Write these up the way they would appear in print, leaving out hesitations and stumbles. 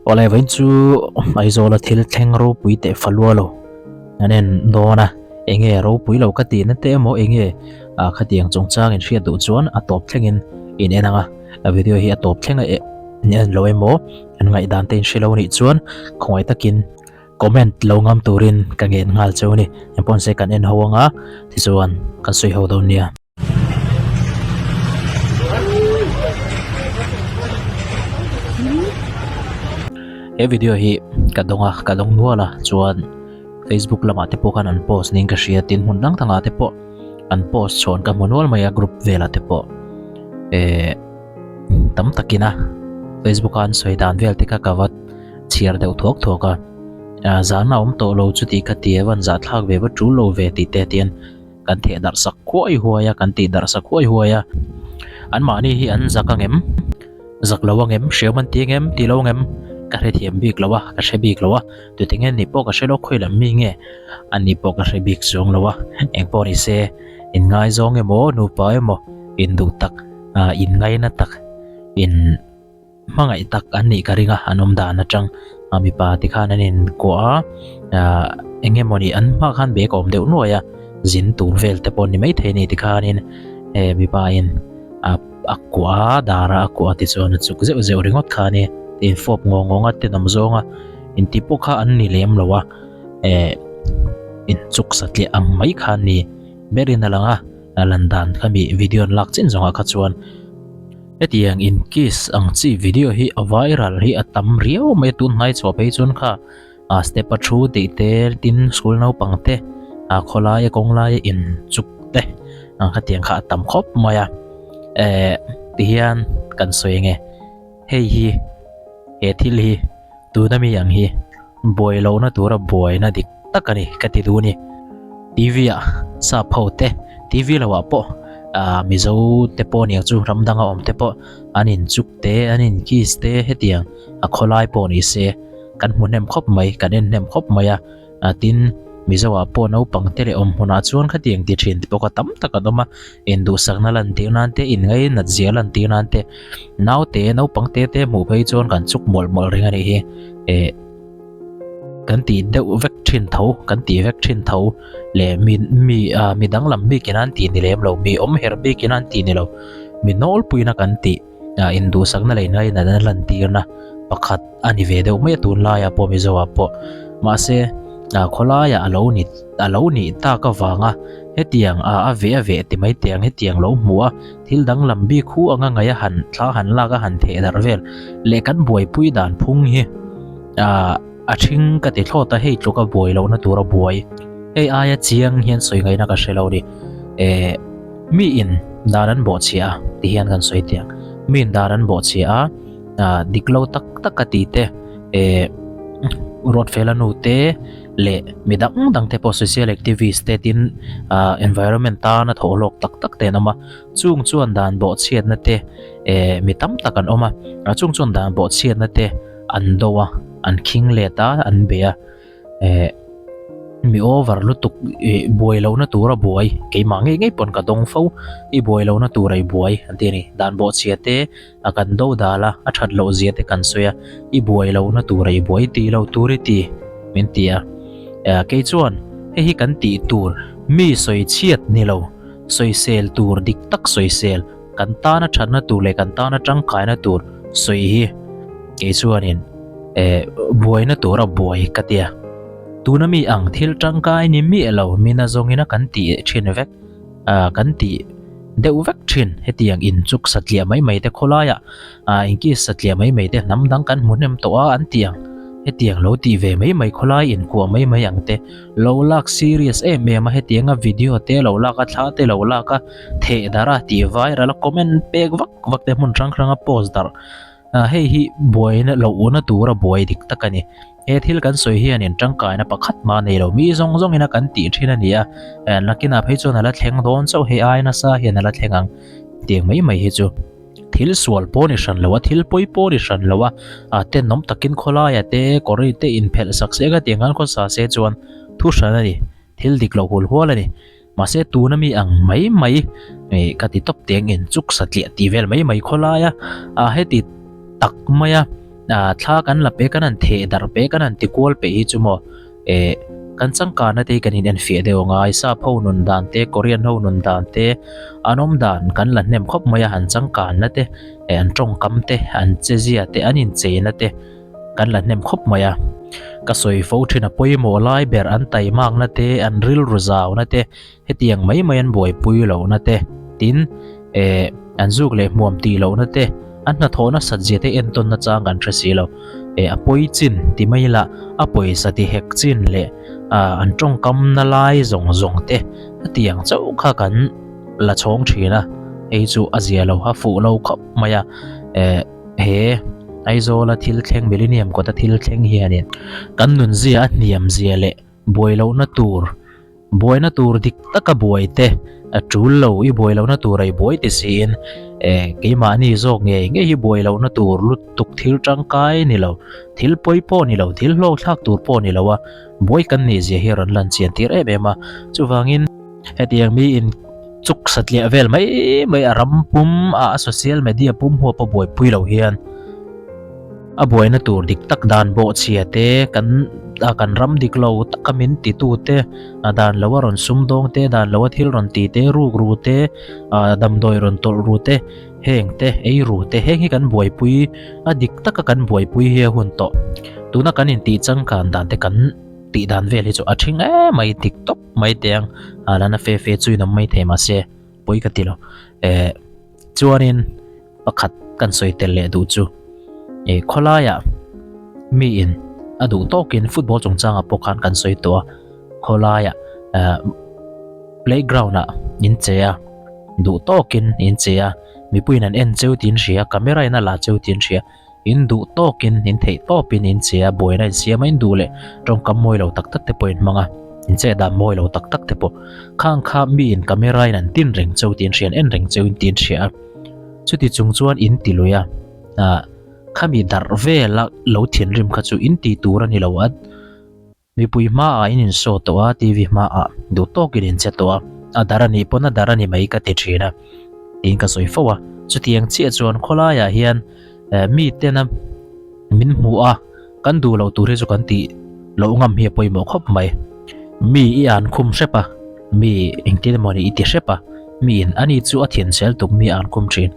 Awle vawiin chu Aizawla thil thleng ropui teh falua lo an en dawn a, enge ropui lo ka tihna te emaw enge ah khatiang chungchang in hriat duh chuan a tawp thlengin in en ang a, a video hi a tawp thleng a in en lo emaw an ngaihdan te in hre lo anih chuan khawngaih takin comment lo ngam turin ka ngen nghal cheu a ni, engpawh se kan en ho ang a tichuan kan sawi ho dawn nia. He video hi ka dawng a ka dawng nual a chuan Facebook lamah te pawh khan an post niin ka hria tin hmun dang dangah te pawh an post chhawn ka hmu nual mai a group velah te pawh eh tam takin a Facebook a an sawi dan vel te kha ka va chhiar deuh thuak thuak a ah zan a awm tawh lo chuti ka ti a van zahthlak ve va tul lo ve tih te tian. Kan theh darh sak huai huai a, kan tih darh sak huai huai a. Anmahni hi an zak angem? Zak lo angem? Hriam an ti angem? Ti lo angem? Ka hrethiam bik lo a, ka hre bik lo a. Tute nge ni pawh ka hre lo, khawi lam mi nge an nih pawh ka hre bik chuang lo a. Engpawh ni se, inngaizawng emaw, nupa emaw, induh tak, inngaina tak, in. Hmangaih tak an nih ka ring a, an awm dan atang a mipa te khan an inkuah a, ah eng emawni an hma khan bag a awm deuh nuai a, zin tur vel te pawh ni maithei a ni tikhanin eh mipa in a a kuah a dar a a kuah a tichuan a chuk zeuh zeuh ringawt kha a ni, infawp ngawng ngawng a tenawm zawng a intih pawh kha an ni lem lo a, eh inchuk satliah ang mai kha an ni berin a lang a, a lan dan kha mi video an lak chin zawngah kha chuan. Hetiang in kiss ang chi video hi a viral hi a tam riau mai a tun hnai chhuah phei chuan kha ah step a thu tih te tin school naupang te ah khawlai a kawng lai a in chuk te ang khatiang kha a tam khawp mai a eh tihian kan sawi ange hei hi he thil hi tuna mi ang hi. Buai lohna tura buaina dik tak a ni ka ti duh a ni. TV ah sap ho te, TV lo ah pawh ah Mizo te pawh aniang chu ram danga awm te pawh an inchuk te, an in kiss te hetiang a khawlai pawh ni se kan hmu hnem khawp mai, kan en hnem khawp mai a. Ah tin Mizo ah pawh naupang te leh awm hmunah chuan khatiang ti thin te pawh kha tam tak an awm a, induhsakna lantir nan te, inngainat zia lantir nan te, naute naupang te te hmuh phei chuan kan chuk mawlh mawlh reng a nih hi. Eh kan tih deuh vek thin tho kan tih vek thin tho leh mi mi ah mi danglam bikin an tih ni lem lo mi awm herh bikin an tih ni lo mi nawlpuina kan tih ah induhsakna leh ngainatna lantirna pakhat a ni ve deuh mai a tunlaiah pawh Mizo ah pawh mahse ah khawlaiah a lo ni a lo nih tak avanga hetiang ah a veh a veh ti mai teh ang hetiang lo hmuh a. Thil danglam bik hu anga ngaih a han thla han lak a han theh darh vel leh kan buaipui dan phung hi ah a ṭhing ka ti thlawt a, hei tluka buai lohna tura buai hei aia chiang hian sawi ngaihna ka hre lo ni. Eh mi in dan an bawhchhia a ti hian kan sawi teh ang, mi in dan an bawhchhia a ah dik lo tak tak a tih te eh Ruatfela nu te leh mi dang dang te pawh social activist te tin ah environment tana thawh hlawk tak tak te an awm a chung chuan dan bawhchhiatna te eh mi tam tak an awm a ah chung chuan dan bawhchhiatna te an do a an khing let a an bei a eh mi over lutuk ih buai lohna tura buai keimah ngei ngei pawn ka dawng fo i buai lohna tura i buai an ti a ni dan bawhchhiat te A kan do dal a, a that loh zia te kan sawi a, i buai lohna tura i buai tih loh tur i ti, min ti a. Kei chuan hei hi kan tih tur mi sawi chhiat ni lo, sawisel tur dik tak sawisel, kan tana thatna tur leh kan tana tangkaina tur sawi hi kei chuanin buaina tura buai ka ti a. Tuna mi ang thil tangkai ni miah lo, mina zawngina kan tih thin vek. ah kan tih deuh vek thin hetiang inchuk satliah mai mai te khawlaiah ah inkiss satliah mai mai te hnam dang kan hmu hnem tawh a an tih ang hetiang lo tih ve mai mai khawlai inkuah mai mai ang te lo lak serious em em a hetianga video te lo lak a thla te lo lak a theh darh a tih viral a comment pek vak vak te hmun hrang hrang a post darh ah hei hi buaina loh una tura buai dik tak a ni. He thil kan sawi hianin tangkaina pakhat mah nei lo, mi zawng zawngin a kan tih thin a ni a, nakinah phei chuan a la thleng dawn chauh, hei ai nasa hian a la thleng ang tiang mai mai hi chu thil sual pawh ni hran lo a, thil pawi pawh ni hran lo a, a tenawm takin khawlaia te kawri te inphelh sak se ka tiang khan khawsa se chuan thu hran a ni, thil dik loh hul hual a ni. Mahse tuna mi ang mai mai eh ka ti tawp teng in chuk satliah tih vel mai mai khawlai a, ah heti tak mai a. Thla kan la pe kan han theh darh pe kan han ti kual peih hi chu maw eh kan changkanna te hi kan in enfiah deuh ang a, sap ho nun dan te Korean ho nun dan te an awm dan kan la hnem khawp mai a han changkanna te eh an tawngkam te an che zia te an incheina te kan la hnem khawp mai a. Ka sawi fo thin a pawimawh lai ber an taimakna te an rilru zauna te Hetiang mai mai an buaipui lohna te, tin, eh, an zuk leh hmuam tih lohna te, an hnathawh nasat zia te entawn nachang kan hre si lo. Eh, a pawi chin ti mai ila, a pawisa ti hek chin leh ah an tawngkamna lai zawng zawng te hetiang chauh kha kan la chhawng thin a, hei chu a zia lo, a fuh lo khawp mai a, eh, he Aizawla thil thleng Millennium kawta thil thleng hianin kan nunzia a hniam zia leh buai lohna tur Buaina tur dik taka buai te a tul lo, i buai lohna tur a i buai ti siin eh keimahni zawk ngei ngei hi buai lohna tur lutuk thil tangkai ni lo, thil pawi pawh ni lo, thil hlawk thlak tur pawh ni lo a buai kan nih zia hi a rawn lan chian tir em em a. Chuvangin hetiang miin chuk satliah vel mai mai a ram pum a social media pum huap a buaipui lo hian, A buaina tur dik tak dan bawhchhia te, kan a kan ram dik lo taka min titu te, a dan lo a rawn sumdawng te, dan lo a thil rawn ti te, ruk ru te, ah damdawi rawn tawlh ru te, heng te, ei ru te, heng hi kan buaipui a dik taka kan buaipui hi a hun tawh. Tuna kan intih changkan dan te kan tih dan vel hi chu a thing em mai dik tawp mai teh ang, ah la na fe fe chu in awm mai thei mahse pawi ka ti lo. Eh chuanin. Pakhat kan sawi tel leh duh chu eh khawlaiah miin a duh tawkin football chungchangah pawh khan kan sawi tawh a, khawlaiah eh playground ah in che a, duh tawkin in che a, mipuiin an en cheu tih an hria, camera in a la cheu tih an hria, in duh tawkin in theih tawpin in che a, buaina in siam a, in duh leh tawngkam mawi lo tak tak te pawh in hmang a, in chet dan mawi lo tak tak te pawh khang kha miin camera in an tin reng cheu tih an hria, an en reng cheu tih an hria a. Chuti chung chuan in ti lui a, ah khami darh vela lo thinrim kha chu in ti tur a ni lo a, mipui hmaah in insaw tawh a, TV hmaah duh tawkin in che tawh a, a dar a nih pawn a dar a ni mai ka ti thin a, tiin ka sawi fo a, chutiang chiah chuan khawlaiah hian eh mitena min hmuh a. Kan duh loh tur hi chu kan tih loh ngam hi a pawimawh khawp mai. Mi i an khum hrep a, mi engtin emaw ni i ti hrep a, miin ani chu a thinchel tuk mi a an khum thin.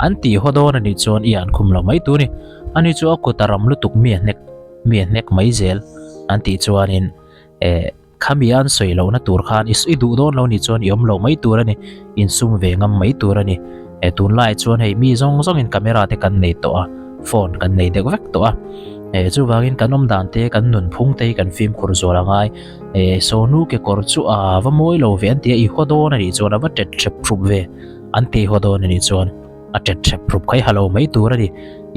An tih haw dawn anih chuan i an khum lo mai tur ni. Ani chu a kut a ram lutuk mi a hnek mi a hnek mai zel an tih chuanin eh. Khami an sawi lohna tur khan i i duh dawn lo nih chuan i awm lo mai tur a ni, insum ve ngam mai tur a ni. E tunlaiah chuan hei mi zawng zawngin camera te kan nei tawh a, phone kan nei deuh vek tawh a. E chuvangin kan awm dan te, kan nunphung te hi kan fimkhur zual a ngai. E Sonu kekawr chu a va mawi lo ve an ti a, i haw dawn a nih chuan a va tet hrep hrup ve an ti haw dawn a nih chuan a tet hrep hrup kha i ha lo mai tur a ni.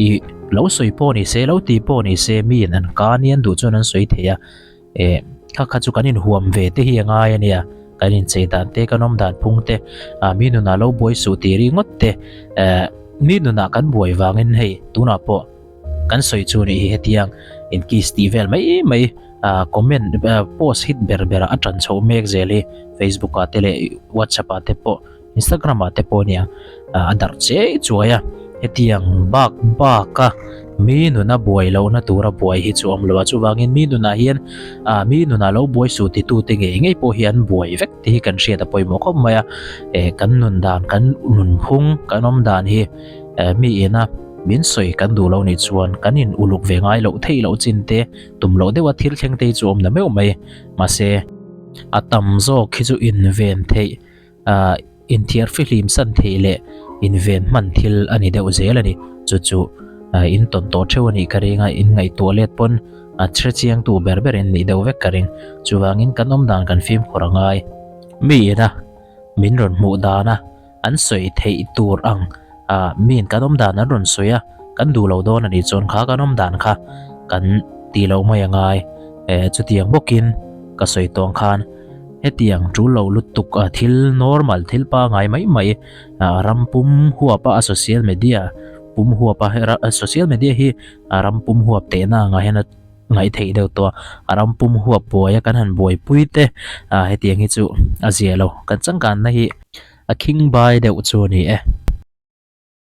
I lo sawi pawh ni se, lo ti pawh ni se miin an ka nia an duh chuan an sawi thei a. Eh, kha kha chu kan inhuam ve te hi a ngai a nia, kan inchei dan te, kan awm dan phung te, ah mi nunah lo buai suh tih ringawt te, eh mi nunah kan buai vangin hei tunah pawh kan sawi chu nih hi hetiang inkiss tih vel mai mai ah comment post hit ber berah a tan chhoh mek zel hi Facebook ah te leh WhatsApp ah te pawh. Instagram ah te pawh nia a darh chiai chuai a, hetiang bak bak a mi nuna buai lohna tura buai hi chu awm lo a, chuvangin mi nunah hian ah mi nunah lo buai suh titu te ngei ngei pawh hi an buai vek te hi kan hriat a pawimawh khawp mai a, eh kan nun dan kan nunphung kan awm dan hi eh mi ina min sawi kan duh lo nih chuan kan in uluk ve ngai loh theih loh chin te tum loh deuha thil thleng te hi chu awm na meuh mai mahse a tam zawk hi chu inven theih. ah inthiar fihlim san theih leh inven hman thil a ni deuh zel a ni. Chu chu ah in tawn tawh theuh a nih ka ring a, in ngaihtuah let pawn a hre chiang tu ber ber in nih deuh vek ka ring. Chuvangin kan awm dan kan fimkhur a ngai. Mi ina min rawn hmuh dana an sawi theih tur ang ah miin kan awm dan an rawn sawi a, kan duh lo dawn a nih chuan kha kan awm dan kha kan tih loh mai a ngai. Eh chutiang bawkin ka sawi tawh ang khan. Hetiang tul lo lutuk a thil normal thil pangai mai mai a ram pum huap a social media pum huap a social media hi a ram pum huap tehna angah hian a ngaih theih deuh tawh a, a ram pum huap buai a kan han buaipui te a hetiang hi chu a zia lo kan changkanna hi a khing bai deuh chu a ni e.